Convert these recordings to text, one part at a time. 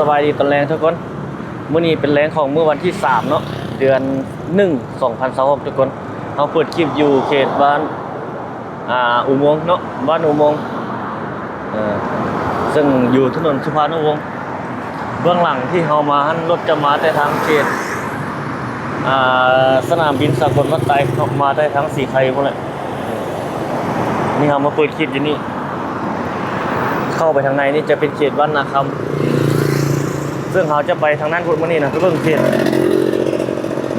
ສະບາຍດີຕອນແລງທຸກຄົນ. ມື້ນີ້ເປັນແລງຂອງມື້ວັນທີສາມເນາະ ເດືອນໜຶ່ງ ສອງພັນຊາວຫົກ ທຸກຄົນ. ເຮົາເປີດຄລິບຢູ່ເຂດບ້ານ ອ່າ ອຸໂມງເນາະ ບ້ານອຸໂມງ ເອີ ເຊິ່ງຢູ່ຖະໜົນສຸພານຸວົງ. ເບື້ອງຫຼັງທີ່ເຮົາມາຫັ້ນ ລົດຈະມາແຕ່ທາງເຂດ ອ່າ ສະໜາມບິນສາກົນວັດໄຕເນາະ ມາແຕ່ທາງສີໄຄພຸ້ນແຫຼະ. ນີ້ເຮົາມາເປີດຄລິບຢູ່ນີ້ ເຂົ້າໄປທາງໃນນີ້ຈະເປັນເຂດບ້ານນາຄຳ ເຊິ່ງເຮົາຈະໄປທາງນັ້ນພຸ້ນມື້ນີ້ນະ ໄປເບິ່ງເຂດ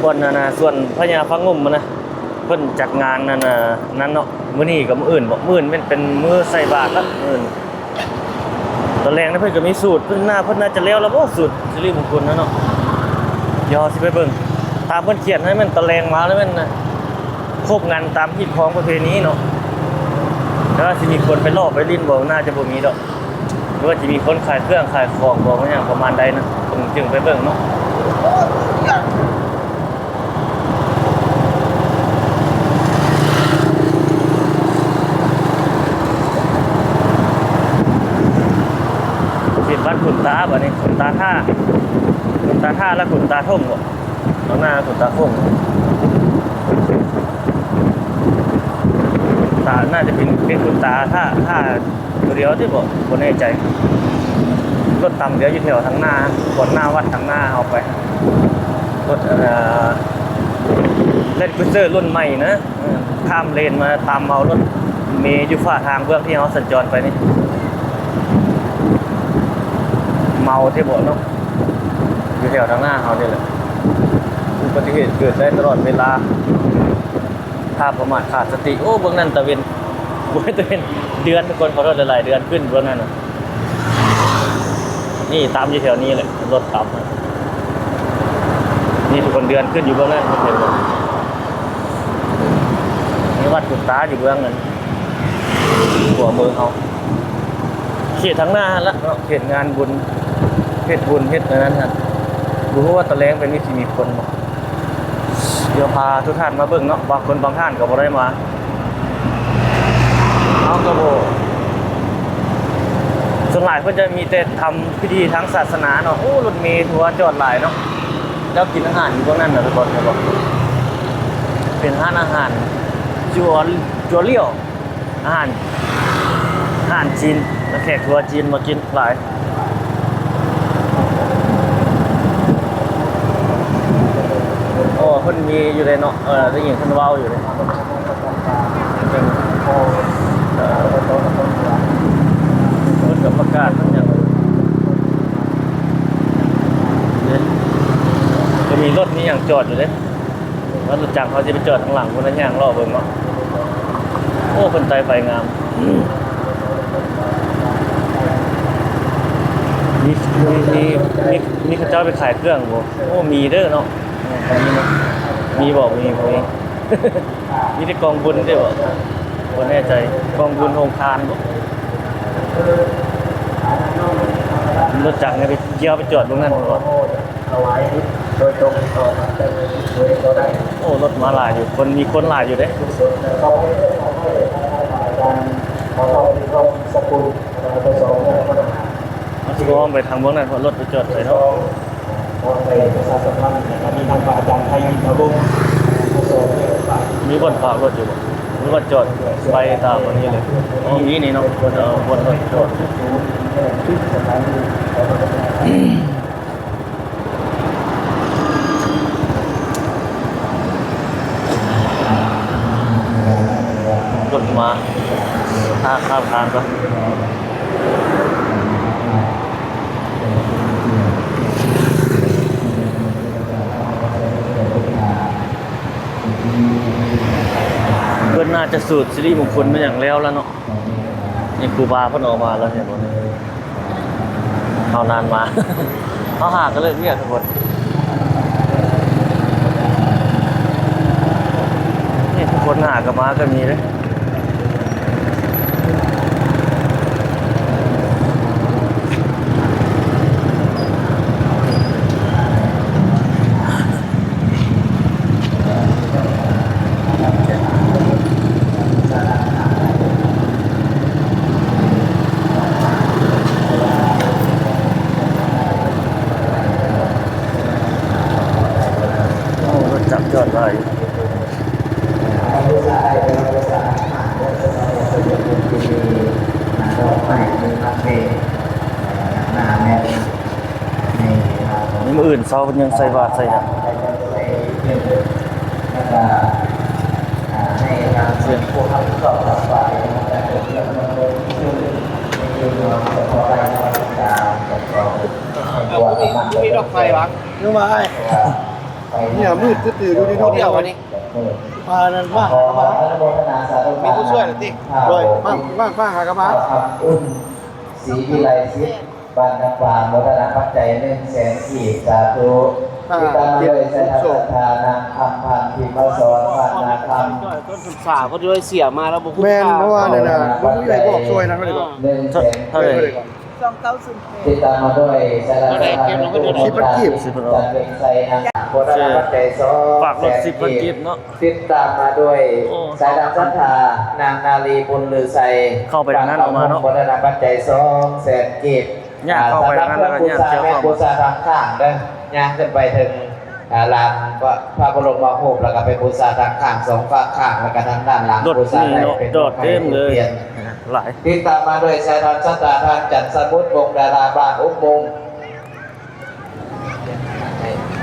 ບ່ອນນັ້ນນະ ສວນພະຍາພະງຸ່ມຫັ້ນນະ ເພິ່ນຈັດງານນັ້ນນະ ນັ້ນເນາະ. ມື້ນີ້ກັບມື້ອື່ນບໍ ມື້ອື່ນແມ່ນເປັນມື້ໃສ່ບາດລະ ມື້ອື່ນ. ຕອນແລງນີ້ເພິ່ນກໍມີສູດ ເພິ່ນໜ້າ ເພິ່ນໜ້າຈະແລ້ວລະບໍ ສູດສິລິມຸງຄຸນນະເນາະ. ດຽວເຮົາຊິໄປເບິ່ງ ຕາມເພິ່ນຂຽນໃຫ້ແມ່ນຕອນແລງມາແລ້ວແມ່ນນະ ຄົບງານຕາມຮີດຄອງປະເພນີເນາະ. ແຕ່ວ່າຊິມີຄົນໄປເລາະໄປຫຼິ້ນບໍ ໜ້າຈະບໍ່ມີດອກ ຫຼືວ່າຊິມີຄົນຂາຍເຄື່ອງຂາຍຂອງບໍ ຫຍັງປະມານໃດນະ ເບິ່ງ ຈຶ່ງໄປເບິ່ງເນາະ. ເຂດບ້ານຂຸນຕາ ບາດນີ້ຂຸນຕາທ່າ ຂຸນຕາທ່າ ແລະ ຂຸນຕາທົ່ງບໍ ທາງໜ້າຂຸນຕາທົ່ງ. ຕາ ໜ້າຈະເປັນ ເປັນຂຸນຕາທ່າ ທ່າ ຕົວດຽວຕິບໍ ບໍ່ແນ່ໃຈ. ລົດຕຳດຽວຢູ່ແຖວທາງໜ້າ ບ່ອນໜ້າວັດທາງໜ້າເຮົາໄປ ລົດ ເອີ ແລນຄຣູເຊີລຸ້ນໃໝ່ນະ ເອີ ຂ້າມເລນມາຕຳເອົາລົດເມຢູ່ຝາທາງເບື້ອງທີ່ເຮົາສັນຈອນໄປນີ້. ເມົາແທ້ບໍເນາະ ຢູ່ແຖວທາງໜ້າເຮົານີ້ແຫຼະ. ອຸບັດຕິເຫດເກີດໄດ້ຕະຫຼອດເວລາ. ຖ້າປະໝາດຂາດສະຕິ ໂອ້ ເບື້ອງນັ້ນຕາເວັນ ໂອ້ຍ ຕາເວັນ ເດືອນ ທຸກຄົນ ຂໍໂທດຫຼາຍໆ ເດືອນຂຶ້ນເບື້ອງນັ້ນນະ. ນີ້ຕຳຢູ່ແຖວນີ້ແຫຼະ ລົດຕຳ ນີ້ທຸກຄົນ ເດືອນຂຶ້ນຢູ່ເບື້ອງນັ້ນ ເຫັນບໍ່? ມີວັດຂຸນຕາຢູ່ເບື້ອງນັ້ນ ຂົວາມືເຮົາ ເຂດທາງໜ້າຫັ້ນລະເນາະ ເຂດງານບຸນ ເຮັດບຸນເຮັດອັນນັ້ນຫັ້ນ. ບໍ່ຮູ້ວ່າຕອນແລງໄປນີ້ຊິມີຄົນບໍ່? ດຽວພາທຸກທ່ານມາເບິ່ງເນາະ ບາງຄົນບາງທ່ານກໍບໍ່ໄດ້ມາ ເຮົາກໍບໍ່ ສ່ວນຫຼາຍເພິ່ນຈະມີແຕ່ທຳພິທີທາງສາສະໜາເນາະ. ໂອ້ ລົດເມທົວຈອດຫຼາຍເນາະ. ເຈົ້າກິນອາຫານຢູ່ເບື້ອງນັ້ນນະ ໄປກ່ອນ ໄປກ່ອນ ເປັນຮ້ານອາຫານ ຈົວ ຈົວຫຼຽວ ອາຫານ ອາຫານຈີນ ແຂກທົວຈີນມາກິນຫຼາຍ. ໂອ້ ເພິ່ນມີຢູ່ເດ້ເນາະ ເອີ ໄດ້ຍິນເພິ່ນເວົ້າຢູ່ເດ້ ເພິ່ນ ເອີ ເພິ່ນກໍປະກາດເພິ່ນຫຍັງ ເດ້ ກໍມີລົດມີຫຍັງຈອດຢູ່ເດ້. ວ່າລົດຈັກເຮົາຊິໄປຈອດທາງຫຼັງພຸ້ນນະ ຍ່າງເລາະເບິ່ງເນາະ. ໂອ້ ເພິ່ນໄຕ່ໄຟງາມ ມີ ມີ ມີ ມີ ມີເຂົາເຈົ້າໄປຂາຍເຄື່ອງບໍ່? ໂອ້ ມີເດີເນາະ ເອີ ມີເນາະ ມີບໍ່? ມີ ບໍ່ມີ ມີແຕ່ກອງບຸນເດ້ບໍ່? ບໍ່ແນ່ໃຈ ກອງບຸນໂຮງທານບໍ່? ລົດຈັກນີ້ໄປ ຊິເອົາໄປຈອດເບິ່ງນັ້ນບໍ່? ຖວາຍໂດຍຕົງຕໍ່ພະເຈົ້າໂດຍໂດຍກໍໄດ້. ໂອ້ ລົດມາຫຼາຍຢູ່ ຄົນ ມີຄົນຫຼາຍຢູ່ເດ້. ກຸສົນ ແລ້ວກໍເພື່ອເອົາໄວ້ໃຫ້ພະອາຈານ ຂໍເວົ້າເປັນຄວາມສະກຸນ ແລ້ວກໍສອງເລື່ອງ ມັນຊິອ້ອມໄປທາງເບື້ອງນັ້ນ ເພາະລົດໄປຈອດໃສເນາະ. ຂໍໄປປະຊາສຳພັນ ແລ້ວກໍມີທັງພະອາຈານໄພ ວິນທະວົງ ສອງເລື່ອງ ມີບ່ອນພາກລົດຢູ່ບໍ່ ຫຼືວ່າຈອດໄປຕາມອັນນີ້ເລີຍ? ອໍ ມີນີ້ເນາະ ເອີ ບ່ອນລົດຈອດ. ສະຖານນີ ລົດມາ ຖ້າຂ້າມທາງກ່ອນ. ເພິ່ນໜ້າຈະສູດສິລິມຸງຄຸນແມ່ນຫຍັງແລ້ວລະເນາະ. ນີ້ຄູບາເພິ່ນອອກມາແລ້ວ ເຫັນບໍ່ນີ້? ເຮົານານມາ ເຮົາຫາກໍເລີກວຽກທຸກຄົນ. ນີ້ທຸກຄົນຫາກໍມາກໍມີເດ້. ເ ຕື່ນເຊົ້າເພິ່ນຍັງໃສ່ບາດໃສ່ຫຍັງ. ມີດອກໄຟວະ? ຍັງວ່າອ້າຍ ເນຍ ມືດຕື້ໆຢູ່ນີ້ເນາະ. ດຽວອັນນີ້ ພານັ້ນມາຫາກະມາ ມີຜູ້ຊ່ວຍແລ້ວຕິ? ໂດຍ ມາ ມາ ມາຫາກະມາ. ຄຳອຸ່ນ ສີວິໄລສິດ ບ້ານນາປາ ໂມທະນາປັດໄຈໜຶ່ງແສນກີບ ສາທຸ. ຕິດຕາມມາດ້ວຍສາຍທານສັດທາ ນາງຄຳພັນ ພິມມະສອນ ບ້ານນາຄຳ ຕົ້ນສາເພິ່ນເລີຍເສຍມາແລ້ວບໍ່ຄຸ້ມຄ່າ. ແມ່ນ ເພາະວ່ານັ້ນນະ ບໍ່ມີໃຜບອກຊ່ວຍນຳເລີຍ. ໜຶ່ງແສນກີບ. ສອງເກົ້າສູນແປດ ຕິດຕາມມາດ້ວຍສາຍທານສັດທາ ນາງ ສິບພັນກີບ ໂມທະນາປັດໄຈສອງແສນກີບ. ຝາກລົດສິບພັນກີບເນາະ. ຕິດຕາມມາດ້ວຍ ໂອ້ ສາຍທານສັດທາ ນາງນາລີ ບຸນລືໄຊ ເຂົ້າໄປທາງນັ້ນອອກມາເນາະ. ບ້ນໜອງໂຮງ ໂມທະນາປັດໄຈສອງແສນກີບ. ຍ່າງເຂົ້າໄປທາງນັ້ນແລ້ວກໍຍ່າງເຂົ້າມາ. ສຳລັບເຄື່ອງບູຊາແມ່ນບູຊາທາງຂ້າງເດີ ຍ່າງຂຶ້ນໄປເຖິງ ອ່າ ລານພະ ພະບໍລົມມະຫາຮູບ ແລ້ວກໍໄປບູຊາທາງຂ້າງສອງຟາກຂ້າງ ແລ້ວກໍທາງດ້ານຫຼັງ ບູຊາໄດ້ເປັນ ລົດເມເນາະ ຈອດເຕັມເລີຍ ຫຼາຍ. ຕິດຕາມມາດ້ວຍສາຍທານສັດທາ ທ່ານ ຈັນສະໝຸດ ວົງດາລາ ບ້ານອຸໂມງ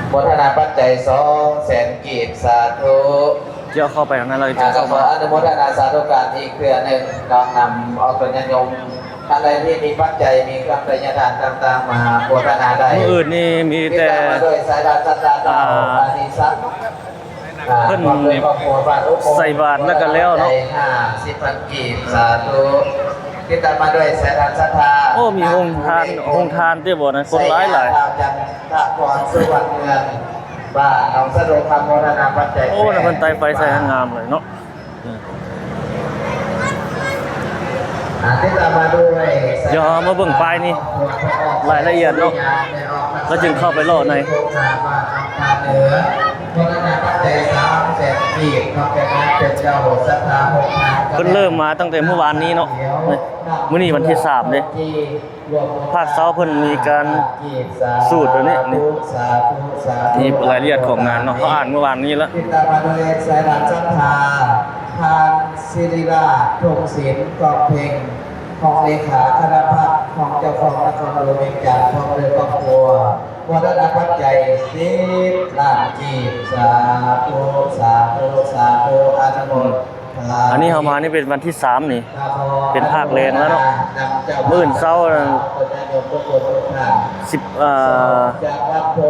ໂມທະນາປັດໄຈສອງແສນກີບ ສາທຸ. ກ່ຽວເຂົ້າໄປທາງນັ້ນ ເຮົາຈະເຂົ້າມາ. ຂໍອະນຸໂມທະນາສາທຸການອີກເທື່ອໜຶ່ງເນາະ. ນຳອອກຕົນຍາດໂຍມ ທ່ານໃດທີ່ມີປັດໄຈ ມີເຄື່ອງໄຕຍະທານຕ່າງໆ ມາໂພຊະນາໄດ້. ມື້ອື່ນນີ້ມີແຕ່ ຕິດຕາມມາດ້ວຍສາຍທານສັດທາ ອາ ອານິສັງ ອ່າ ເພິ່ນໃສ່ບາດແລ້ວກໍແລ້ວເນາະ. ຫ້າສິບພັນກີບ ສາທຸ. ຕິດຕາມມາດ້ວຍສາຍທານສັດທາ. ໂອ້ ມີໂຮງທານ ໂຮງທານຕິບໍ່ນັ້ນ ຄົນຫຼາຍໆ. ຈັນທະພອນ ສຸວັນເມືອງ ບ້ານໜອງສະໂດງຄຳ ໂມທະນາປັດໄຈ. ໂອ້ ນັ້ນເພິ່ນໄຕ່ໄຟໃສ່ງາມເລີຍເນາະ. ອ່າ ຕິດຕາມມາດ້ວຍ ດຽວເຮົາມາເບິ່ງປ້າຍນີ້ ລາຍລະອຽດເນາະ ແລ້ວຈຶ່ງເຂົ້າໄປເລາະໃນ. ໂຄງການບ້ານນຳທາເໜືອ ໂມທະນາປັດໄຈສາມແສນກີບ ເພິ່ນເລີ່ມມາຕັ້ງແຕ່ມື້ວານນີ້ເນາະ. ມື້ນີ້ວັນທີສາມເດ້. ພາກເຊົ້າເພິ່ນມີການສູດອັນນີ້ ນີ້ ນີ້ລາຍລະອຽດຂອງງານເນາະ ເຮົາອ່ານມື້ວານນີ້ລະ. ຕິດຕາມມາດ້ວຍສາຍທານສັດທາ ທ່ານ ສິລິລາດ ທົ່ງສິນ ກອງເພັງ ຮອງເລຂາຄະນະພັກ ຮອງເຈົ້າຄອງນະຄອນຫຼວງວຽງຈັນ ພ້ອມດ້ວຍຄອບຄົວ ໂມທະນາປັດໄຈສິບລ້ານກີບ. ສາທຸ ສາທຸ ສາທຸ ອະນຸໂມ ອັນນີ້ເຮົາມານີ້ເປັນວັນທີສາມນີ້ ເປັນພາກແລງແລ້ວເນາະ. ມື້ອື່ນເຊົ້າ ສິບ ເອີ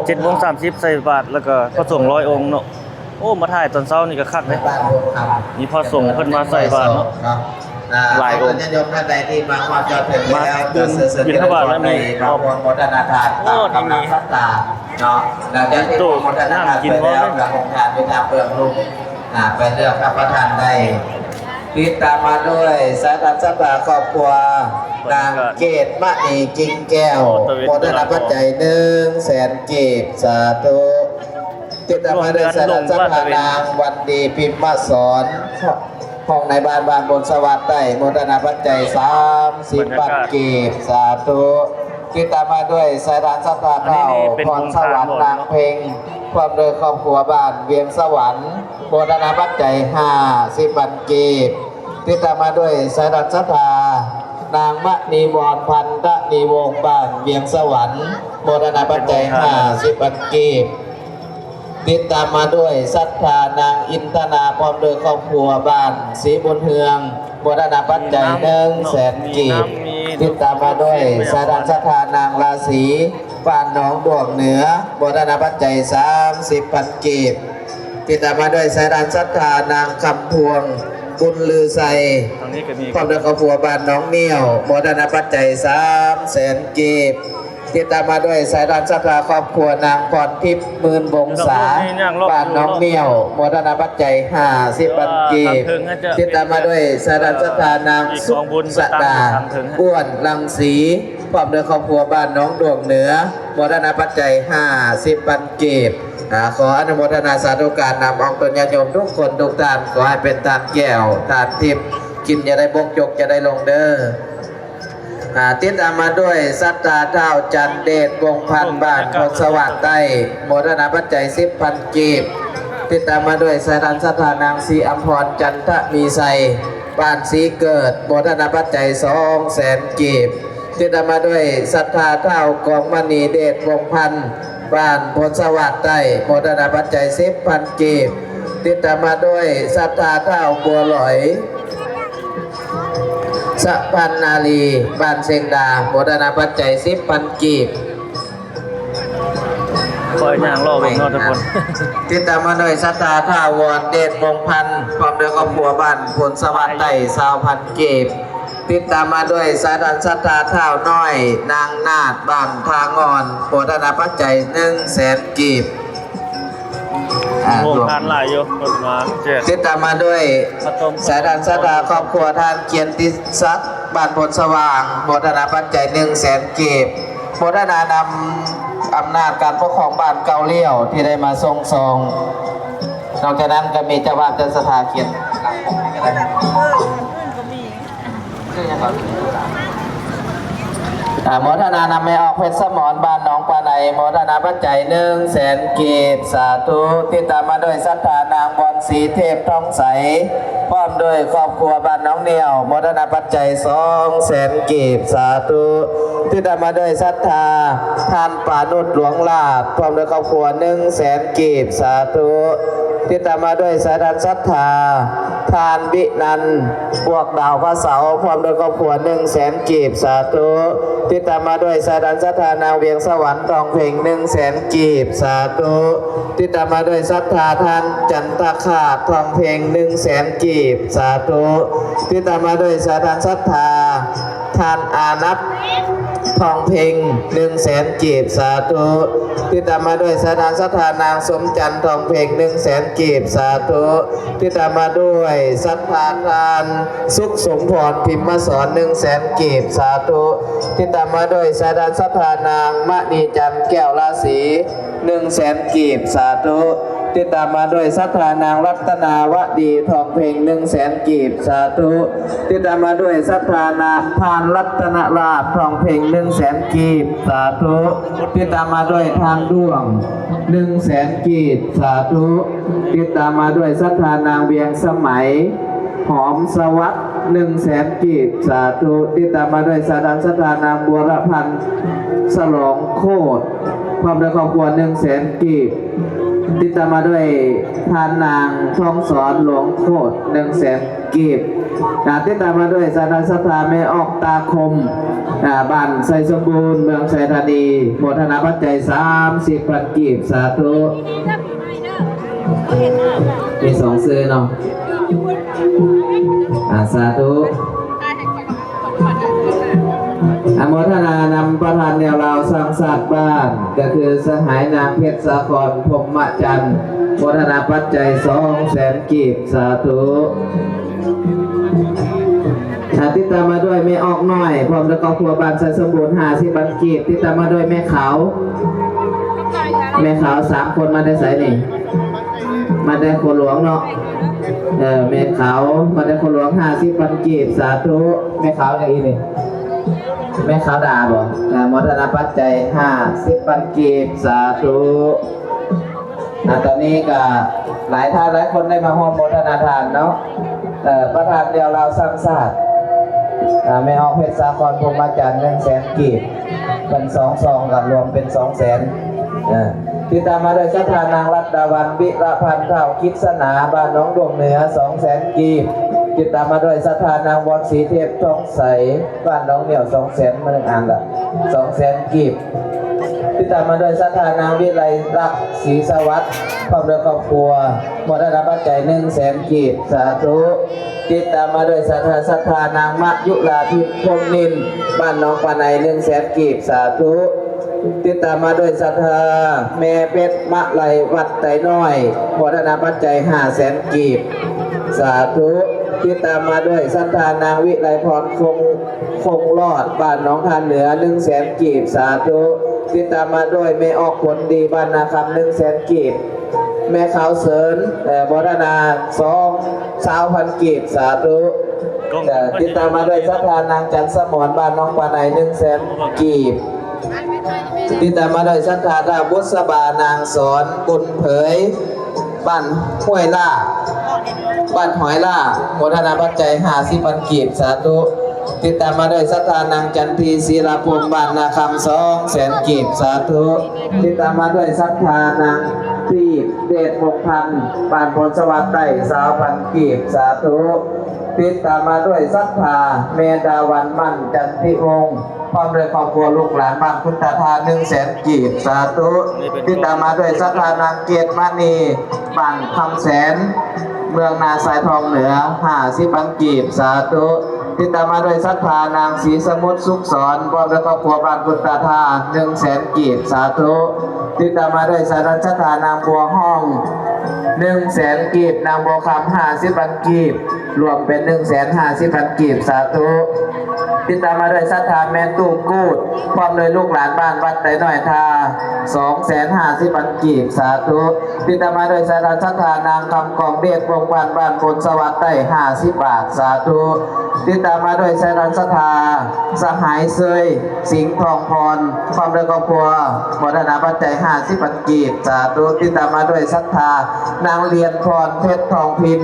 ເຈັດໂມງສາມສິບໃສ່ບາດ ແລ້ວກໍພະສົງຮ້ອຍອົງເນາະ. ໂອ້ ມາຖ່າຍຕອນເຊົ້ານີ້ກໍຄັກເດ້ ມີພະສົງເພິ່ນມາໃສ່ບາດເນາະ ຫຼາຍອົງ. ຍາດໂຍມທ່ານໃດທີ່ມາຮອດຈອດເຖິງແລ້ວ ມາບິນທະບາດແລ້ວມີ ມາຮ່ວມໂມທະນາທານຕາມກຳລັງສັດທາເນາະ. ຫຼັງຈາກທີ່ໂມທະນາທານໄປແລ້ວ ກະໂຮງທານຢູ່ທາງເບື້ອງລຸ່ມ ອ່າ ໄປເລືອກຮັບປະທານໄດ້. ຕິດຕາມມາດ້ວຍສາຍທານສັດທາຄອບຄົວ ນາງເກດມະນີກິ່ງແກ້ວ ໂມທະນາປັດໄຈໜຶ່ງແສນກີບ. ສາທຸ. ຕິດຕາມມາດ້ວຍສາຍທານສັດທາ ນາງວັນດີ ພິມມະສອນ ຮອງນາຍບ້ານບ້ານໂພນສະຫວັດໃຕ້ ໂມທະນາປັດໄຈສາມສິບພັນກີບ. ສາທຸ. ຕິດຕາມມາດ້ວຍສາຍທານສັດທາ ທ້າວພອນສະຫວັນ ນາງເພັງ ພ້ອມດ້ວຍຄອບຄົວ ບ້ານວຽງສະຫວັນ ໂມທະນາປັດໄຈຫ້າສິບພັນກີບ. ຕິດຕາມມາດ້ວຍສາຍທານສັດທາ ນາງມະນີວອນ ພັນຕະນີວົງ ບ້ານວຽງສະຫວັນ ໂມທະນາປັດໄຈຫ້າສິບພັນກີບ. ຕິດຕາມມາດ້ວຍສັດທາ ນາງອິນທະນາ ພ້ອມດ້ວຍຄອບຄົວ ບ້ານສີບຸນເຮືອງ ໂມທະນາປັດໄຈໜຶ່ງແສນກີບ. ຕິດຕາມມາດ້ວຍສາຍທານສັດທາ ນາງລາສີ ບ້ານໜອງດວງເໜືອ ໂມທະນາປັດໄຈສາມສິບພັນກີບ. ຕິດຕາມມາດ້ວຍສາຍທານສັດທາ ນາງຄຳພວງ ບຸນລືໄຊ ພ້ອມດ້ວຍຄອບຄົວ ບ້ານໜອງນຽວ ໂມທະນາປັດໄຈສາມແສນກີບ. ຕິດຕາມມາດ້ວຍສາຍທານສັດທາ ຄອບຄົວ ນາງພອນທິບ ໝື່ນວົງສາ ບ້ານໜອງນຽວ ໂມທະນາປັດໄຈຫ້າສິບພັນກີບ. ຕິດຕາມມາດ້ວຍສາຍທານສັດທາ ນາງສຸດສະດາ ອ້ວນລັງສີ ພ້ອມດ້ວຍຄອບຄົວ ບ້ານໜອງດວງເໜືອ ໂມທະນາປັດໄຈຫ້າສິບພັນກີບ. ອາ ຂໍອະນຸໂມທະນາສາທຸການນຳອອກຕົນຍາດໂຍມທຸກຄົນທຸກທ່ານ ຂໍໃຫ້ເປັນທານແກ້ວທານທິບ ກິນຢ່າໄດ້ບົກ ຈົກຢ່າໄດ້ລົງເດີ. ອາ ຕິດຕາມມາດ້ວຍສັດທາ ທ້າວ ຈັນເດດ ວົງພັນ ບ້ານໂພນສະຫວັດໃຕ້ ໂມທະນາປັດໄຈສິບພັນກີບ. ຕິດຕາມມາດ້ວຍສາຍທານສັດທາ ນາງສີອຳພອນ ຈັນທະມີໄຊ ບ້ານສີເກີດ ໂມທະນາປັດໄຈສອງແສນກີບ. ຕິດຕາມມາດ້ວຍສັດທາ ທ້າວ ກອງມະນີເດດ ວົງພັນ ບ້ານໂພນສະຫວັດໃຕ້ ໂມທະນາປັດໄຈສິບພັນກີບ, ຕິດຕາມມາດ້ວຍສັດທາທ້າວບົວຫຼອຍ ສະພັນນາລີ ບ້ານເຊງດາ ໂມທະນາປັດໄຈສິບພັນກີບ. ຂ້ອຍຍ່າງລໍເບິ່ງເນາະທຸກຄົນ. ຕິດຕາມມາດ້ວຍສັດທາທ້າວວອນເດດວົງພັນ ພ້ອມດ້ວຍຄອບຄົວ ບ້ານໂພນສະຫວັດໃຕ້ ຊາວພັນກີບ. ຕິດຕາມມາດ້ວຍສາຍທານສັດທາທ້າວນ້ອຍນາງນາດ ບ້ານທ່າງ່ອນ ໂມທະນາປັດໄຈໜຶ່ງແສນກີບ. ອ່າ ໂຮງທານຫຼາຍຢູ່ ເພິ່ນວ່າແຈກ. ຕິດຕາມມາດ້ວຍສາຍທານສັດທາຄອບຄົວທ່ານກຽນຕິສັກ ບ້ານໂພນສະຫວ່າງ ໂມທະນາປັດໄຈໜຶ່ງແສນກີບ. ໂມທະນານຳອຳນາດການປົກຄອງບ້ານເກົ່າລ້ຽວທີ່ໄດ້ມາສົ່ງຊອງ. ນອກຈາກນັ້ນກໍມີເຈົ້າພາບເຈົ້າສັດທາຂຽນຫຼັງປົກໃຫ້ກໍໄດ້. ອ່າ ໂມທະນານຳແມ່ອອກເພັດສະໝອນ ບ້ານໜອງປາໄນ ໂມທະນາປັດໄຈໜຶ່ງແສນກີບ ສາທຸ. ຕິດຕາມມາດ້ວຍສັດທານາງບອນສີເທບທອງໃສ ພ້ອມດ້ວຍຄອບຄົວ ບ້ານໜອງໜຽວ ໂມທະນາປັດໄຈສອງແສນກີບ ສາທຸ. ຕິດຕາມມາດ້ວຍສັດທາທ່ານປານຸດ ຫຼວງລາດ ພ້ອມດ້ວຍຄອບຄົວໜຶ່ງແສນກີບ ສາທຸ. ຕິດຕາມມາດ້ວຍສາຍທານສັດທາ ທ່ານວິນັນ ພວກດາວພະເສົາ ພ້ອມດ້ວຍຄອບຄົວໜຶ່ງແສນກີບ ສາທຸ. ຕິດຕາມມາດ້ວຍສາຍທານສັດທານາງວຽງສະຫວັນ ທອງເພັງໜຶ່ງແສນກີບ ສາທຸ. ຕິດຕາມມາດ້ວຍສັດທາທ່ານຈັນທະຄາດ ທອງເພັງໜຶ່ງແສນກີບ ສາທຸ. ຕິດຕາມມາດ້ວຍສາຍທານສັດທາ ທ່ານອານັບ ທອງເພັງໜຶ່ງແສນກີບ ສາທຸ. ຕິດຕາມມາດ້ວຍສາຍທານສັດທານາງສົມຈັນ ທອງເພັງໜຶ່ງແສນກີບ ສາທຸ. ຕິດຕາມມາດ້ວຍສັດທາທ່ານສຸກສົມພອນ ພິມມະສອນໜຶ່ງແສນກີບ ສາທຸ. ຕິດຕາມມາດ້ວຍສາຍທານສັດທານາງມະນີຈັນ ແກ້ວລາສີ ໜຶ່ງແສນກີບ ສາທຸ. ຕິດຕາມມາດ້ວຍສັດທານາງລັດຕະນາວະດີ ທອງເພັງໜຶ່ງແສນກີບ ສາທຸ. ຕິດຕາມມາດ້ວຍສັດທານາງທ່ານລັດຕະນະລາດ ທອງເພັງໜຶ່ງແສນກີບ ສາທຸ. ຕິດຕາມມາດ້ວຍທ່ານດ້ວງໜຶ່ງແສນກີບ ສາທຸ. ຕິດຕາມມາດ້ວຍສັດທານາງວຽງສະໄໝ ຫອມສະຫວັດໜຶ່ງແສນກີບ ສາທຸ. ຕິດຕາມມາດ້ວຍສາຍທານສັດທານາງບົວລະພັນ ສະຫຼອງໂຄດ ພ້ອມດ້ວຍຄອບຄົວໜຶ່ງແສນກີບ. ຕິດຕາມມາດ້ວຍທ່ານນາງທອງສອນ ຫຼວງໂຄດ ໜຶ່ງແສນກີບ. ອ່າ ຕິດຕາມມາດ້ວຍສາຍທານສັດທາແມ່ອອກຕາຄົມ ອ່າ ບ້ານໄຊສົມບູນ ເມືອງໄຊທານີ ໂມທະນາປັດໄຈສາມສິບພັນກີບ ສາທຸ. ມີສອງຊື່ເນາະ. ອ່າ ສາທຸ. ອະໂມທະນານຳປະທານແນວລາວສ້າງຊາດບ້ານ ກໍຄືສະຫາຍນາງເພັດສາຄອນ ພົມມະຈັນ ໂມທະນາປັດໄຈສອງແສນກີບ ສາທຸ. ອ່າ ຕິດຕາມມາດ້ວຍແມ່ອອກນ້ອຍ ພ້ອມດ້ວຍຄອບຄົວ ບ້ານໄຊສົມບູນ ຫ້າສິບພັນກີບ. ຕິດຕາມມາດ້ວຍແມ່ຂາວ ແມ່ຂາວສາມຄົນ ມາແຕ່ໃສນີ້? ມາແຕ່ໂຄຫຼວງເນາະ. ເອີ ແມ່ຂາວມາແຕ່ໂຄຫຼວງ ຫ້າສິບພັນກີບ ສາທຸ. ແມ່ຂາວຫຍັງອີກນີ້? ແມ່ຂາວດາບໍ? ອ່າ ໂມທະນາປັດໄຈຫ້າສິບພັນກີບ ສາທຸ. ອ່າ ຕອນນີ້ກະຫຼາຍທ່ານຫຼາຍຄົນໄດ້ມາຮ່ວມໂມທະນາທານເນາະ. ເອີ ປະທານແນວລາວສ້າງຊາດ ອ່າ ແມ່ອອກເພັດສາຄອນ ພົມມະຈັນ ໜຶ່ງແສນກີບ. ເປັນສອງຊອງກໍລວມເປັນສອງແສນ. ເອີ ຕິດຕາມມາດ້ວຍສັດທານາງລັດດາວັນ ວິລະພັນ ທ້າວກິດສະໜາ ບ້ານໜອງດວງເໜືອ ສອງແສນກີບ. ຕິດຕາມມາດ້ວຍສັດທານາງບອນສີເທບທອງໃສ ບ້ານໜອງໜຽວ ສອງແສນ ມາໜຶ່ງອັນລະ ສອງແສນກີບ. ຕິດຕາມມາດ້ວຍສັດທານາງວິໄລລັກ ສີສະຫວັດ ພ້ອມດ້ວຍຄອບຄົວ ໂມທະນາປັດໄຈໜຶ່ງແສນກີບ ສາທຸ. ຕິດຕາມມາດ້ວຍສັດທາ ສັດທານາງມະຍຸລາທິບ ພົມນິນ ບ້ານໜອງປາໄນ ໜຶ່ງແສນກີບ ສາທຸ. ຕິດຕາມມາດ້ວຍສັດທາແມ່ເພັດມະໄລ ວັດໄຕນ້ອຍ ໂມທະນາປັດໄຈຫ້າແສນກີບ ສາທຸ. ຕິດຕາມມາດ້ວຍສັດທານາງວິໄລພອນ ຄົງ ຄົງລອດ ບ້ານໜອງທ່າເໜືອ ໜຶ່ງແສນກີບ ສາທຸ. ຕິດຕາມມາດ້ວຍແມ່ອອກຜົນດີ ບ້ານນາຄຳ ໜຶ່ງແສນກີບ. ແມ່ຂາວເສີນ ເອີ ໂມທະນາ ສອງ ຊາວພັນກີບ ສາທຸ. ເອີ ຕິດຕາມມາດ້ວຍສັດທານາງຈັນສະໝອນ ບ້ານໜອງປາໄນ ໜຶ່ງແສນກີບ. ຕິດຕາມມາດ້ວຍສັດທາທ້າວບຸດສະບາ ນາງສອນບຸນເຜີຍ ບ້ານຫ້ວຍລາ ບ້ານຫອຍລາ ໂມທະນາປັດໄຈຫ້າສິບພັນກີບ ສາທຸ. ຕິດຕາມມາດ້ວຍສັດທານາງຈັນທີ ສີລະພົມ ບ້ານນາຄຳ ສອງແສນກີບ ສາທຸ. ຕິດຕາມມາດ້ວຍສັດທານາງຕີບ ເດດວົງພັນ ບ້ານໂພນສະຫວັດໃຕ້ ຊາວພັນກີບ ສາທຸ. ຕິດຕາມມາດ້ວຍສັດທາແມ່ດາວັນ ໝັ້ນຈັນຕິວົງ ພ້ອມດ້ວຍຄອບຄົວ ລູກຫຼານບ້ານຄຸນຕາທາ ໜຶ່ງແສນກີບ ສາທຸ. ຕິດຕາມມາດ້ວຍສັດທານາງເກດມະນີ ບ້ານຄຳແສນ ເມືອງນາຊາຍທອງເໜືອ ຫ້າສິບພັນກີບ ສາທຸ. ຕິດຕາມມາດ້ວຍສັດທານາງສີສະໝຸດສຸກສອນ ພ້ອມດ້ວຍຄອບຄົວ ບ້ານກຸດຕາທາ ໜຶ່ງແສນກີບ ສາທຸ. ຕິດຕາມມາດ້ວຍສາຍທານສັດທານາງບົວຮ້ອງ ໜຶ່ງແສນກີບ, ນາງບົວຄຳ ຫ້າສິບພັນກີບ ລວມເປັນ ໜຶ່ງແສນຫ້າສິບພັນກີບ ສາທຸ. ຕິດຕາມມາດ້ວຍສັດທາແມ່ຕູ້ກູດ ພ້ອມດ້ວຍລູກຫຼານບ້ານວັດໄຕນ້ອຍທ່າ ສອງແສນຫ້າສິບພັນກີບ ສາທຸ. ຕິດຕາມມາດ້ວຍສາຍທານສັດທານາງຄຳກອງເດດ ວົງພັນ ບ້ານໂພນສະຫວັດໃຕ້ ຫ້າສິບບາດ ສາທຸ. ຕິດຕາມມາດ້ວຍສາຍທານສັດທາສະຫາຍເຊີຍ ສິງທອງພອນ ພ້ອມດ້ວຍຄອບຄົວ ໂມທະນາປັດໄຈ ຫ້າສິບພັນກີບ ສາທຸ. ຕິດຕາມມາດ້ວຍສັດທານາງລຽນພອນ ເພັດທອງພິມ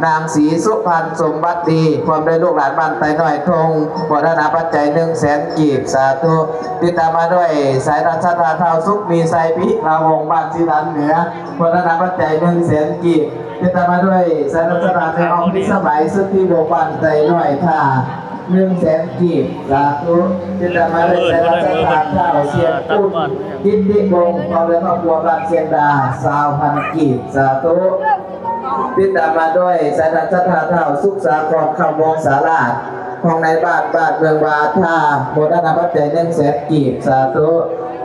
ນາງສີສຸພັນ ສົມບັດດີ ພ້ອມດ້ວຍລູກຫຼານບ້ານໄຕນ້ອຍທົ່ງ ໂມທະນາປັດໄຈ ໜຶ່ງແສນກີບ ສາທຸ. ຕິດຕາມມາດ້ວຍສາຍທານສັດທາທ້າວສຸກມີໄຊ ພິລາວົງ ບ້ານສີດຳເໜືອ ໂມທະນາປັດໄຈ ໜຶ່ງແສນກີບ. ຕິດຕາມມາດ້ວຍສາຍທານສັດທາແມ່ອອກພິສະໄໝ ສຸດທິວົງ ບ້ານໄຕນ້ອຍທ່າ ໜຶ່ງແສນກີບ ສາທຸ. ຕິດຕາມມາດ້ວຍສາຍທານສັດທາທ້າວຊຽງປຸ້ນ ກິດຕິວົງ ພ້ອມດ້ວຍຄອບຄົວ ບ້ານຊຽງດາ ຊາວພັນກີບ ສາທຸ. ຕິດຕາມມາດ້ວຍສາຍທານສັດທາທ້າວສຸກສາຄອນ ຄຳວົງສາລາດ ຮອງນາຍບ້ານ ບ້ານເມືອງວາທາ ໂມທະນາປັດໄຈ ໜຶ່ງແສນກີບ ສາທຸ.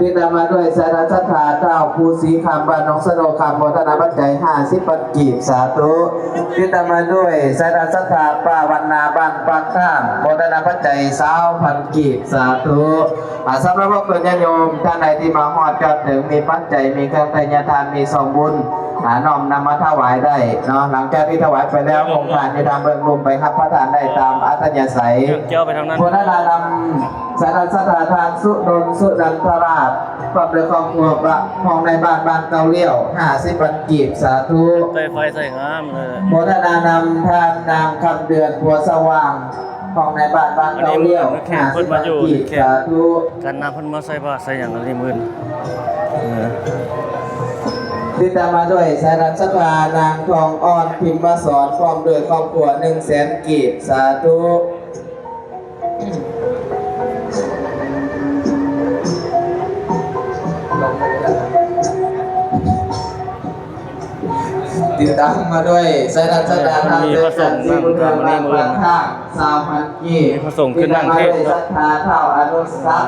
ຕິດຕາມມາດ້ວຍສາຍທານສັດທາທ້າວພູສີຄຳ ບ້ານໜອງສະໂນຄຳ ໂມທະນາປັດໄຈ ຫ້າສິບພັນກີບ ສາທຸ. ຕິດຕາມມາດ້ວຍສາຍທານສັດທາປ້າວັນນາ ບ້ານປາກທາງ ໂມທະນາປັດໄຈ ຊາວພັນກີບ ສາທຸ. ອາ ສຳລັບພວກເພິ່ນຍາດໂຍມທ່ານໃດທີ່ມາຮອດຈອດເຖິງ ມີປັດໄຈ ມີເຄື່ອງໄທຍະທານ ມີຊອງບຸນ ອາ ນ້ອມນຳມາຖວາຍໄດ້ເນາະ. ຫຼັງຈາກທີ່ຖວາຍໄປແລ້ວ ໂຮງທານຢູ່ທາງເບື້ອງລຸ່ມໄປຮັບປະທານໄດ້ຕາມອັດທະຍາໄສ. ເຈົ້າໄປທາງນັ້ນ. ໂມທະນານຳສາຍທານສັດທາທ່ານສຸດົນ ສຸນັນທະລາດ ພ້ອມດ້ວຍຄອບຄົວ ພະ ຮອງນາຍບ້ານ ບ້ານເກົ້າລ້ຽວ ຫ້າສິບພັນກີບ ສາທຸ. ໄຟໃສ່ງາມເລີຍ. ໂມທະນານຳທ່ານນາງຄຳເດືອນ ບົວສະຫວ່າງ ຮອງນາຍບ້ານ ບ້ານເກົ້າລ້ຽວ ຫ້າສິບພັນກີບ ສາທຸ. ກັນນ້ຳເພິ່ນມາໃສ່ບາດໃສ່ຫຍັງອັນນີ້ມື້ນີ້. ຕິດຕາມມາດ້ວຍສາຍທານສັດທານາງທອງອ່ອນ ພິມມະສອນ ພ້ອມດ້ວຍຄອບຄົວ ໜຶ່ງແສນກີບ ສາທຸ. ຕິດຕາມມາດ້ວຍສາຍທານສັດທານາງແສງຈັນ ສີບຸນເຮືອງ ບ້ານປາກທາງ ຊາວພັນກີບ. ມີພະສົງຂຶ້ນນັ່ງເທດເນາະ. ຕິດຕາມມາດ້ວຍສັດທາທ້າວອະນຸສັກ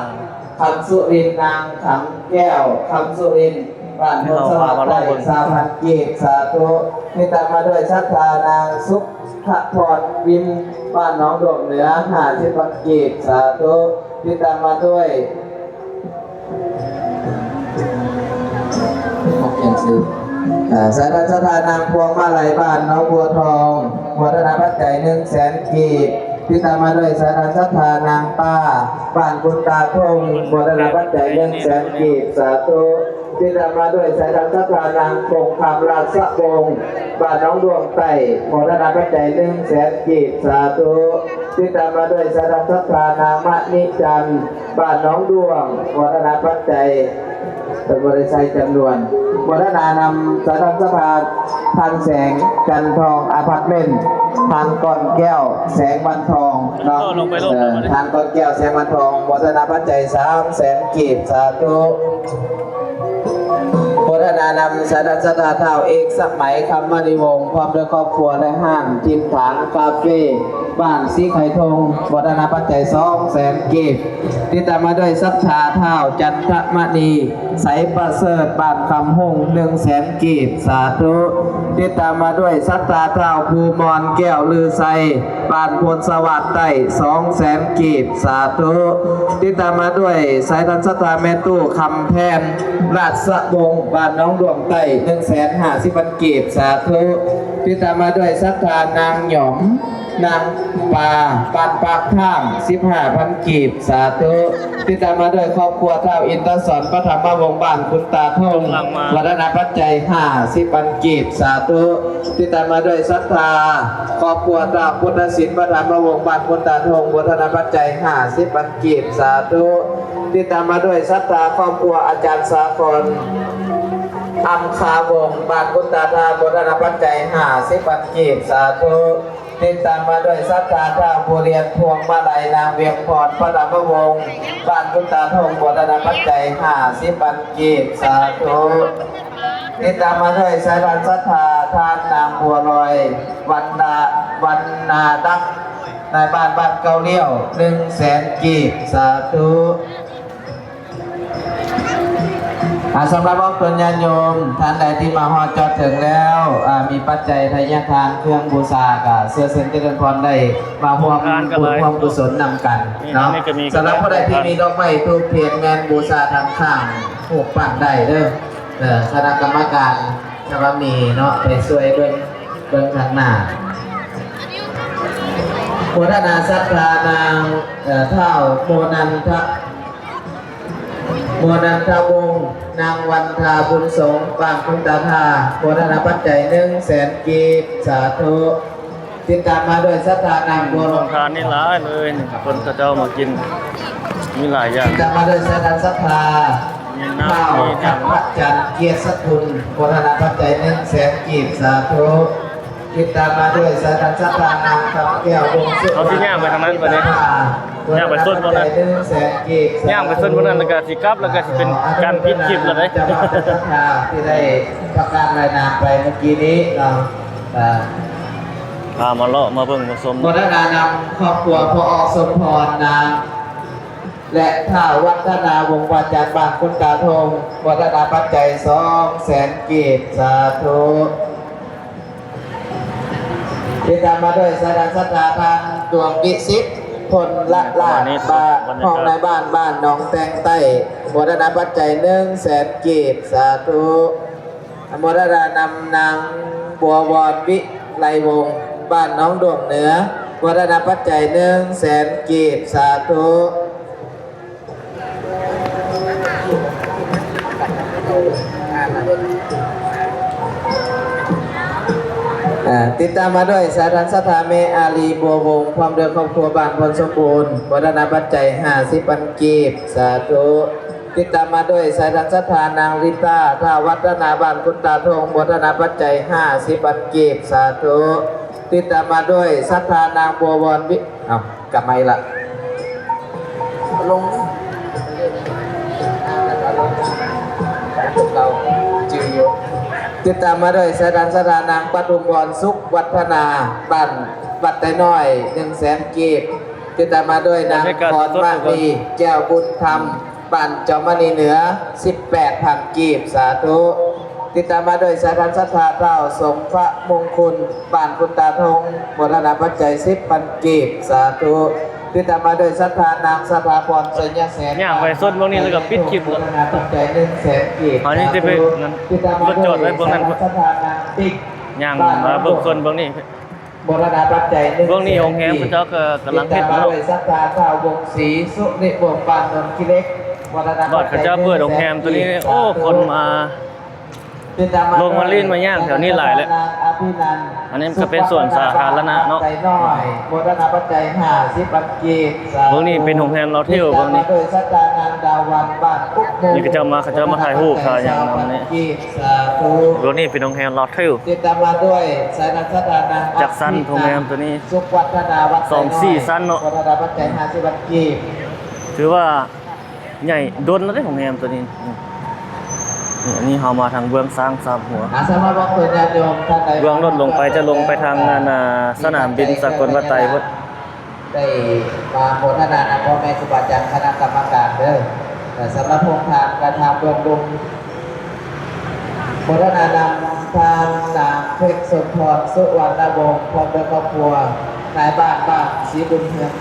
ຄຳສຸລິນ ນາງຄຳແກ້ວ ຄຳສຸລິນ ບ້ານໂພນສະຫວັດໃຕ້ ຊາວພັນກີບ ສາທຸ. ຕິດຕາມມາດ້ວຍສັດທານາງສຸກຂະພອນ ວິມ ບ້ານໜອງດວງເໜືອ ຫ້າສິບພັນກີບ ສາທຸ. ຕິດຕາມມາດ້ວຍ ອາ ສາຍທານສັດທານາງພວງມາໄລ ບ້ານໜອງບົວທອງ ໂມທະນາປັດໄຈ ໜຶ່ງແສນກີບ. ຕິດຕາມມາດ້ວຍສາຍທານສັດທານາງປ້າ ບ້ານບຸນຕາທົ່ງ ໂມທະນາປັດໄຈ ໜຶ່ງແສນກີບ ສາທຸ. ຕິດຕາມມາດ້ວຍສາຍທານສັດທານາງຄົງຄຳ ລາຊະວົງ ບ້ານໜອງດວງໃຕ້ ໂມທະນາປັດໄຈ ໜຶ່ງແສນກີບ ສາທຸ. ຕິດຕາມມາດ້ວຍສາຍທານສັດທານາງມະນິຈັນ ບ້ານໜອງດວງ ໂມທະນາປັດໄຈ ເພິ່ນບໍ່ໄດ້ໃສ່ຈຳນວນ. ໂມທະນານຳສາຍທານສັດທາ ທ່ານແສງຈັນທອງ ອາພາດເມັນ ທ່ານກ່ອນແກ້ວ ແສງວັນທອງເນາະ. ເອີ ທ່ານກ່ອນແກ້ວ ແສງວັນທອງ ໂມທະນາປັດໄຈ ສາມແສນກີບ ສາທຸ. ໂມທະນານຳສາຍທານສັດທາທ້າວເອກສະໄໝ ຄຳມະນີວົງ ພ້ອມດ້ວຍຄອບຄົວ ແລະ ຮ້ານຖິ່ນຖານຄາເຟ ບ້ານສີໄຂ່ທົ່ງ ໂມທະນາປັດໄຈ ສອງແສນກີບ. ຕິດຕາມມາດ້ວຍສັດທາທ້າວຈັນທະມະນີ ໄຊປະເສີດ ບ້ານຄຳຮຸ່ງ ໜຶ່ງແສນກີບ ສາທຸ. ຕິດຕາມມາດ້ວຍສັດທາທ້າວພູມອນ ແກ້ວລືໄຊ ບ້ານໂພນສະຫວັດໃຕ້ ສອງແສນກີບ ສາທຸ. ຕິດຕາມມາດ້ວຍສາຍທານສັດທາແມ່ຕູ້ຄຳແພນ ລາຊະວົງ ບ້ານໜອງດວງໃຕ້ ໜຶ່ງແສນຫ້າສິບພັນກີບ ສາທຸ. ຕິດຕາມມາດ້ວຍສັດທານາງຫຍອມ ນາງປາ ບ້ານປາກທາງ ສິບຫ້າພັນກີບ ສາທຸ. ຕິດຕາມມາດ້ວຍຄອບຄົວທ້າວອິນທະສອນ ປະຖະມະວົງ ບ້ານຄຸນຕາທົງ ກຳລັງມາ ວັດທະນະປັດໄຈ ຫ້າສິບພັນກີບ ສາທຸ. ຕິດຕາມມາດ້ວຍສັດທາ ຄອບຄົວທ້າວພຸດທະສິນ ປະຖະມະວົງ ບ້ານຄຸນຕາທົງ ວັດທະນະປັດໄຈ ຫ້າສິບພັນກີບ ສາທຸ. ຕິດຕາມມາດ້ວຍສັດທາ ຄອບຄົວອາຈານສາຄອນ ອຳຄາວົງ ບ້ານຄຸນຕາທາ ວັດທະນະປັດໄຈ ຫ້າສິບພັນກີບ ສາທຸ. ຕິດຕາມມາດ້ວຍສັດທາ ທ້າວຜູ້ລຽນພວງມາໄລ ນາງວຽງພອນ ປະຖະມະວົງ ບ້ານຄຸນຕາທົງ ວັດທະນະປັດໄຈ ຫ້າສິບພັນກີບ ສາທຸ. ຕິດຕາມມາດ້ວຍສາຍທານສັດທາ ທ່ານນາງບົວລອຍ ວັນນາ ວັນນາດັກ ນາຍບ້ານບ້ານເກົ້າລ້ຽວ ໜຶ່ງແສນກີບ ສາທຸ. ອາ ສຳລັບອອກຕົນຍາດໂຍມ ທ່ານໃດທີ່ມາຮອດຈອດເຖິງແລ້ວ ອາ ມີປັດໄຈທະຍາທານເຄື່ອງບູຊາ ກະເຊື້ອເຊີນຈະເລີນພອນ ໄດ້ມາຮ່ວມບຸນຮ່ວມກຸສົນນຳກັນເນາະ. ສຳລັບຜູ້ໃດທີ່ມີດອກໄມ້ທູບທຽນ ແມ່ນບູຊາທາງຂ້າງຮູບປັ້ນໄດ້ເດີ. ເອີ ຄະນະກຳມະການ ຖ້າວ່າມີເນາະ ໄປຊ່ວຍເບິ່ງ ເບິ່ງທາງໜ້າ. ໂມທະນາສັດທານາງ ເອີ ທ້າວໂມນັນທະ ໂມນັນທະວົງ ນາງວັນທາບຸນສົງ ບ້ານຄຸນຕາທາ ໂມທະນາປັດໄຈ ໜຶ່ງແສນກີບ ສາທຸ. ຕິດຕາມມາດ້ວຍສັດທານາງບົວ ໂຮງທານນີ້ຫຼາຍເລີຍ ຄົນເຂົາເຈົ້າມາກິນ ມີຫຼາຍຢ່າງ. ຕິດຕາມມາດ້ວຍສັດທາ ມີນ້ຳ ມີຫຍັງ ທ້າວຈັກປະຈັນ ກຽດສະກຸນ ໂມທະນາປັດໄຈ ໜຶ່ງແສນກີບ ສາທຸ. ຕິດຕາມມາດ້ວຍສາຍທານສັດທາ ນາງຄຳແກ້ວ ວົງສຸ ເຮົາຊິຍ່າງໄປທາງນັ້ນບັດນີ້ ຍ່າງໄປໂຊນພວກນັ້ນ ໜຶ່ງແສນກີບ ສາທຸ. ຍ່າງໄປໂຊນພວກນັ້ນ ແລ້ວກະຊິກັບ ແລ້ວກະຊິເປັນການປິດຄລິບແລ້ວເດ້. ເຈົ້າພາບເຈົ້າສັດທາທີ່ໄດ້ປະກາດລາຍນາມໄປເມື່ອກີ້ນີ້ເນາະ ເອີ ພາມາເລາະມາເບິ່ງມາຊົມ ໂມທະນານຳຄອບຄົວພໍ່ອອກສົມພອນນາງ ແລະ ທ້າວວັດທະນາ ວົງວາຈານ ບ້ານຄຸນຕາທົງ ໂມທະນາປັດໄຈ ສອງແສນກີບ ສາທຸ. ຕິດຕາມມາດ້ວຍສາຍທານສັດທາ ທ່ານດວງວິສິດ ພົນລະລາດ ບ້ານ ຮອງນາຍບ້ານ ບ້ານໜອງແຕງໃຕ້ ໂມທະນາປັດໄຈ ໜຶ່ງແສນກີບ ສາທຸ. ອາ ໂມທະນານຳນາງບົວວອນ ວິໄລວົງ ບ້ານໜອງດວງເໜືອ ໂມທະນາປັດໄຈ ໜຶ່ງແສນກີບ ສາທຸ. ອາ ຕິດຕາມມາດ້ວຍສາຍທານສັດທາ ແມ່ອາລີ ບົວວົງ ພ້ອມດ້ວຍຄອບຄົວ ບ້ານໂພນສົມບູນ ໂມທະນາປັດໄຈ ຫ້າສິບພັນກີບ ສາທຸ. ຕິດຕາມມາດ້ວຍສາຍທານສັດທາ ນາງລິຕາ ທ້າວວັດທະນາ ບ້ານຄຸນຕາທົງ ໂມທະນາປັດໄຈ ຫ້າສິບພັນກີບ ສາທຸ. ຕິດຕາມມາດ້ວຍສັດທາ ນາງບົວວອນ ວິ ເອົ້າ ກັບມາອີກລະ ລົງ ເຮົາຈື່ຢູ່. ຕິດຕາມມາດ້ວຍສາຍທານສັດທາ ນາງປະທຸມພອນ ສຸກວັດທະນາ ບ້ານວັດໄຕນ້ອຍ ໜຶ່ງແສນກີບ. ຕິດຕາມມາດ້ວຍນາງ ພອນມະນີ ແກ້ວບຸນທຳ ບ້ານຈອມມະນີເໜືອ ສິບແປດພັນກີບ ສາທຸ. ຕິດຕາມມາດ້ວຍສາຍທານສັດທາ ທ້າວສົມພະມຸງຄຸນ ບ້ານຄຸນຕາທົງ ໂມທະນາປັດໄຈ ສິບພັນກີບ ສາທຸ. ຕິດຕາມມາດ້ວຍສັດທາ ນາງສະຖາພອນ ໄຊຍະແສນ ຍ່າງໄປຊົນພວກນີ້ແລ້ວກໍປິດຄລິບ ໂມທະນາປັດໄຈ ໜຶ່ງແສນກີບ ສາທຸ. ອັນນີ້ຈະໄປນັ້ນ ລົດຈອດໄວ້ພວກນັ້ນ ສັດທາ ນາງຕິກ ຍ່າງມາເບິ່ງຊົນພວກນີ້ ໂມທະນາປັດໄຈ ໜຶ່ງແສນກີບ ພວກນີ້ໂຮງແຮມເຂົາເຈົ້າກໍກຳລັງເຮັດເນາະ. ຕິດຕາມມາດ້ວຍສັດທາ ທ້າວວົງສີ ສຸລິວົງ ບ້ານໂນນຂີ້ເຫຼັກ ໂມທະນາປັດໄຈ ເຂົາເຈົ້າເປີດໂຮງແຮມໂຕນີ້ ໂອ້ ຄົນມາ ລົງມາຫຼິ້ນມາຍ່າງແຖວນີ້ຫຼາຍແຫຼະ. ອັນນີ້ມັນກໍເປັນສວນສາທາລະນະເນາະ ໄຕນ້ອຍ ໂມທະນາປັດໄຈ ຫ້າສິບພັນກີບ ສາທຸ. ເບິ່ງນີ້ເປັນໂຮງແຮມລາວທຽວ ເບິ່ງນີ້ ນີ້ເຂົາເຈົ້າມາ ເຂົາເຈົ້າມາຖ່າຍຮູບຖ່າຍຫຍັງນຳນີ້. ສາທຸ. ໂຕນີ້ເປັນໂຮງແຮມລາວທຽວ ຕິດຕາມມາດ້ວຍສາຍທານສັດທາ ນາງ ຈັກຊັ້ນ ໂຮງແຮມໂຕນີ້ ສຸກວັດທະນາ ວັດໄຕນ້ອຍ ສອງສີ່ຊັ້ນເນາະ ໂມທະນາປັດໄຈ ຫ້າສິບພັນກີບ ຖືວ່າໃຫຍ່ດົນແລ້ວເດ້ ໂຮງແຮມໂຕນີ້. ນີ້ ນີ້ເຮົາມາທາງເບື້ອງຊ້າງສາມຫົວ ອາ ສຳລັບອອກຕົນຍາດໂຍມທ່ານໃດ ເບື້ອງລົດລົງໄປຈະລົງໄປທາງ ອັນ ອາ ສະໜາມບິນສາກົນວັດໄຕພຸ້ນ. ໄດ້ມາໂມທະນານຳພໍ່ແມ່ຄູບາອາຈານຄະນະກຳມະການເດີ. ແລະ ສຳລັບໂຮງທານກະທາເບື້ອງລຸ່ມ ໂມທະນານຳທ່ານນາງເພັກສົມພອນ ສຸວັນນະວົງ ພ້ອມດ້ວຍຄອບຄົວ ນາຍບ້ານບ້ານສີບຸນເຮືອງ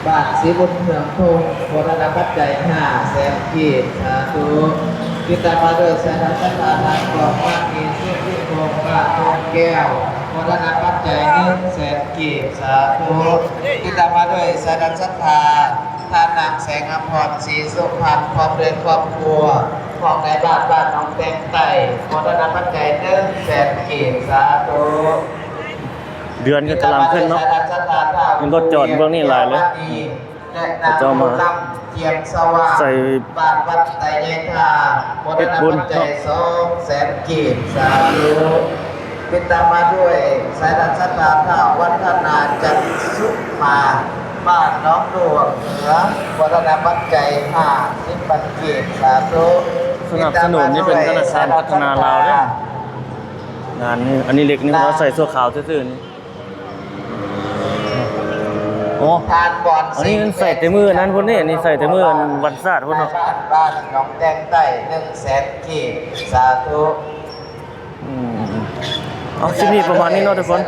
ບ້ານສີບຸນເຮືອງທົ່ງ ໂມທະນາປັດໄຈ ຫ້າແສນກີບ ສາທຸ. ຕິດຕາມມາດ້ວຍສາຍທານສັດທາ ນາງກອງມະນີ ສຸວິວົງ ບ້ານທົ່ງແກ້ວ ໂມທະນາປັດໄຈ ໜຶ່ງ ແສນກີບ ສາທຸ. ຕິດຕາມມາດ້ວຍສາຍທານສັດທາ ທ່ານນາງ ແສງອຳພອນ ສີສຸພັນ ພ້ອມດ້ວຍຄອບຄົວ ຂອງນາຍບ້ານບ້ານໜອງແຕງໃຕ້ ໂມທະນາປັດໄຈ ໜຶ່ງແສນກີບ ສາທຸ. ເດືອນກໍກຳລັງຂຶ້ນເນາະ ມີລົດຈອດເບື້ອງນີ້ຫຼາຍເລີຍ. ເຂົາເຈົ້າມາໃສ່ເຮັດບຸນເນາະ. ສອງແສນກີບ ສາທຸ. ຕິດຕາມມາດ້ວຍສາຍທານສັດທາ ທ້າວວັດທະນາ ຈັນສຸມາ ບ້ານໜອງດວງເໜືອ ໂມທະນາປັດໄຈ ຫ້າສິບພັນກີບ ສາທຸ. ສະໜັບສະໜູນນີ້ເປັນທະນາຄານພັດທະນາລາວເດ້. ງານນີ້ ອັນນີ້ເຫຼັກນີ້ເພິ່ນເອົາໃສ່ຊົ່ວຄາວຊື່ໆນີ້. ອໍ ອັນນີ້ມັນໃສ່ແຕ່ມື້ນັ້ນພຸ້ນເດ້ ອັນນີ້ໃສ່ແຕ່ມື້ວັນຊາດພຸ້ນເນາະ. ບ້ານໜອງແຕງໃຕ້ ໜຶ່ງແສນກີບ ສາທຸ. ອືມ ເອົາ ຄລິບນີ້ປະມານນີ້ເນາະທຸກຄົນ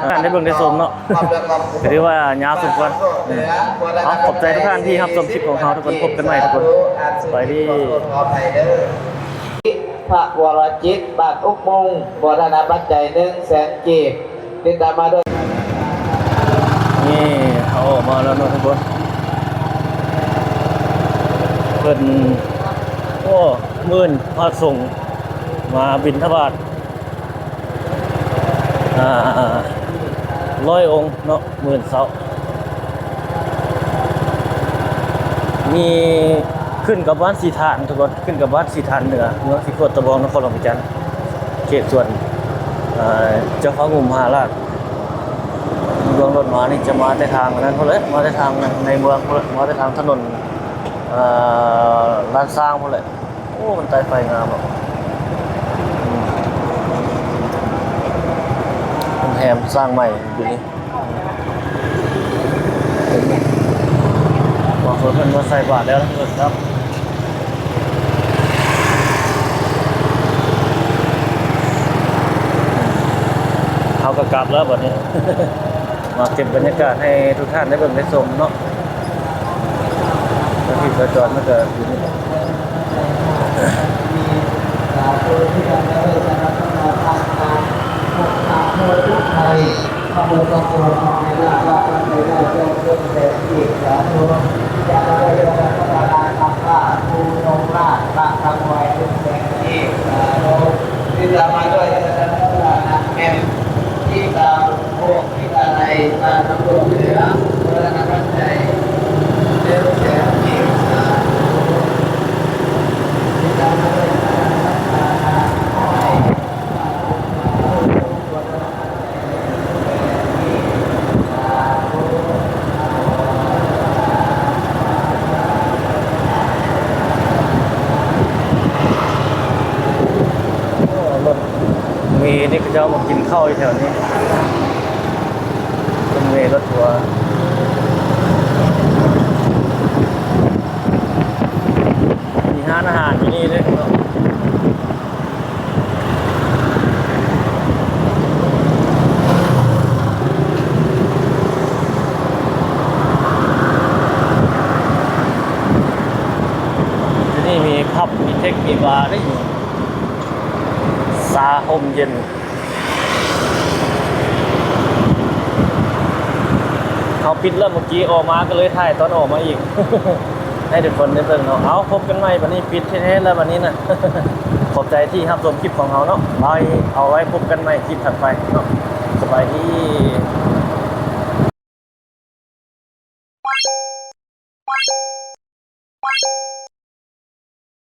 ອ່າ ໄດ້ເບິ່ງໄດ້ຊົມເນາະ ກໍຖືວ່າຍາວສົມຄວນ. ເອົາ ຂອບໃຈທຸກທ່ານທີ່ຮັບຊົມຄລິບຂອງເຮົາທຸກຄົນ ພົບກັນໃໝ່ທຸກຄົນ ສະບາຍດີ. ພະວໍລະຈິດ ບ້ານອຸກມຸງ ໂມທະນາປັດໄຈ ໜຶ່ງແສນກີບ. ຕິດຕາມມາດ້ວຍ ນີ້ເຮົາອອກມາແລ້ວເນາະທຸກຄົນ. ເພິ່ນ ໂອ້ ມື້ນີ້ພະສົງມາບິນທະບາດ ອ່າ ຮ້ອຍອົງເນາະ ມື້ເຊົ້າ. ມີ ຂຶ້ນກັບບ້ານສີຖານທຸກຄົນ ຂຶ້ນກັບບ້ານສີຖານເໜືອ ເມືອງສີໂຄດຕະບອງ ນະຄອນຫຼວງວຽງຈັນ ເຂດສວນ ເອີ ເຈົ້າຟ້າງຸ່ມມະຫາລາດ. ເບື້ອງລົດມານີ້ຈະມາແຕ່ທາງອັນນັ້ນພຸ້ນແຫຼະ ມາແຕ່ທາງໃນເມືອງພຸ້ນແຫຼະ ມາແຕ່ທາງຖະໜົນ ເອີ ລານຊ້າງພຸ້ນແຫຼະ. ໂອ້ ມັນໄຕ້ໄຟງາມເນາະ ໂຮງແຮມສ້າງໃໝ່ຢູ່ນີ້. ບາງຄົນເພິ່ນມາໃສ່ບາດແລ້ວເພິ່ນກັບ ເຮົາກໍກັບແລ້ວບັດນີ້ ມາເກັບບັນຍາກາດໃຫ້ທຸກທ່ານໄດ້ເບິ່ງໄດ້ຊົມເນາະ. ການທີ່ຈະຈອດມັນກໍຢູ່ນີ້ ສາທຸ ທີ່ນຳມາດ້ວຍສານະພັດທະນາ ພະພຸດທະຄູ ພະແມ່ນາງ ພະພັນໄຊນາ ເຈົ້າເກີດແສນກີບ ສາທຸ. ຈາກນັ້ນກໍເລື່ອງລັດຖະບານ ຄຳພາ ພູນົງລາດ ບ້ານຄຳໄວ ໜຶ່ງແສນກີບ ສາທຸ. ຕິດຕາມມາດ້ວຍສານະພັດທະນາ ແມ່ນ ທີ່ຕາມ ໂພ ວິທະຍາໄລ ບ້ານນ້ຳຕົກເໜືອ ໂມທະນາປັດໄຈ ໜຶ່ງແສນກີບ ສາທຸ. ໂອ້ ລົດເມນີ້ ເຂົາເຈົ້າມາກິນເຂົ້າຢູ່ແຖວນີ້ ເປັນເມລົດທົວ ມີຮ້ານອາຫານຢູ່ນີ້ເດ້ເນາະ. ທີ່ນີ້ມີຜັບ ມີເທັກ ມີບາເດ້ ຊາຮົ່ມເຢັນ. ເຮົາປິດແລ້ວ ເມື່ອກີ້ອອກມາກໍເລີຍຖ່າຍຕອນອອກມາອີກ ໃຫ້ທຸກຄົນໄດ້ເບິ່ງເນາະ. ເອົາ ພົບກັນໃໝ່ ບັດນີ້ປິດແທ້ໆແລ້ວບັດນີ້ນະ. ຂອບໃຈທີ່ຮັບຊົມຄລິບຂອງເຮົາເນາະ ໄວ້ ເອົາໄວ້ພົບກັນໃໝ່ຄລິບຖັດໄປເນາະ. ສະບາຍດີ.